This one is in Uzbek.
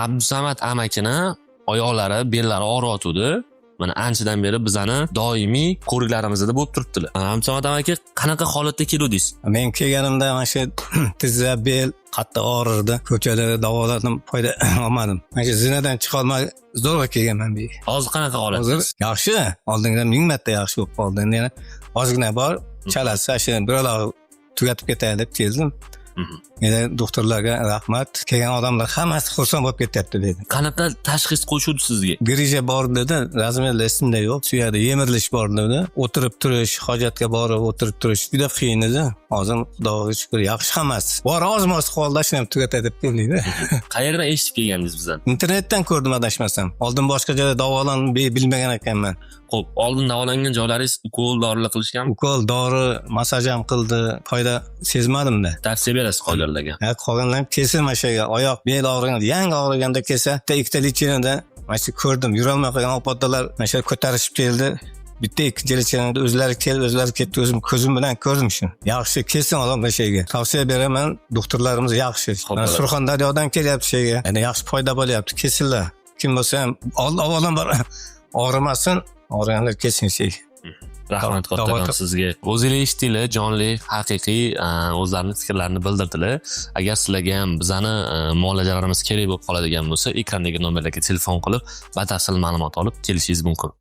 Abdusamad amakini oyoqlari, bellari og'riyotgandi. Mana anchadan beri bizani doimiy ko'riklarimizda bo'lib turibdilar. Mana, Abdusamad amaki, qanaqa holatda keluvdingiz? Men kelganimda mana shu tizza, bel qattiq og'rirdi. Ko'chalarda davoladim, foyda olmadim. Mana shu zinadan chiqolmay zo'rg'a kelganman bu yerga. Hozir qanaqa holat? Hozir yaxshi, oldingidan ming marta yaxshi bo'lib qoldi. Endi yana ozgina bor, chalasi shu biror tugatib ketay deb keldim. Endi doktorlarga rahmat. Kelgan odamlar hammasi xursand bo'lib ketyapti dedi. Qanaqa tashxis qo'yishuvdi sizga? Грыжа bor dedi, размер lar esimda yo'q. Suyakda yemirilish bor dedi. O'tirib turish, hojatga borib o'tirib turish juda qiyin edi. Hozir Xudoga shukur, yaxshi hammasi. Bor oz-moz qoldi, shuni ham tugatay deb keldik. Qayerdan eshitib kelgandingiz bizdan? Internetdan ko'rdim adashmasam. Oldin boshqa joyda davolanib bilmagan ekanman. Xo'p, oldin davolangan joylaringiz ukol, dorilar qilishganmi? Ukol, dori, massaj ham qildi, foyda sezmadim-da. Tavsiya berasiz qolganlarga? Ha, qolganlar ham kelsin mana shu yerga. Oyoq, bel og'rigan, yangi og'riganda kelsa, bitta ikkita лечение da mana shu ko'rdim, yurolmay qolgan opalar mana shu ko'tarishib keldi. Bitta ikki лечение da o'zlari kelib, o'zlari ketdi, o'zim ko'zim bilan ko'rdim shuni. Yaxshi, kelsin odam mana shu yerga. Tavsiya beraman, doktorlarimiz yaxshi. Xo'p, Mana Surxondaryodan kelyapti shu yerga. Ya'ni yaxshi foyda bo'lyapti, kelsinlar. Kim bo'lsa ham avvalambor og'rimasin, og'riganlar kelsin shu yerga. Rahmat kattakon sizga. O'zinglar eshitdinglar, jonli, haqiqiy o'zlarini fikrlarini bildirdilar. Agar sizlarga ham bizani muolajalarimiz kerak bo'lib qoladigan bo'lsa, ekrandagi nomerlarga telefon qilib, batafsil ma'lumot olib kelishingiz mumkin.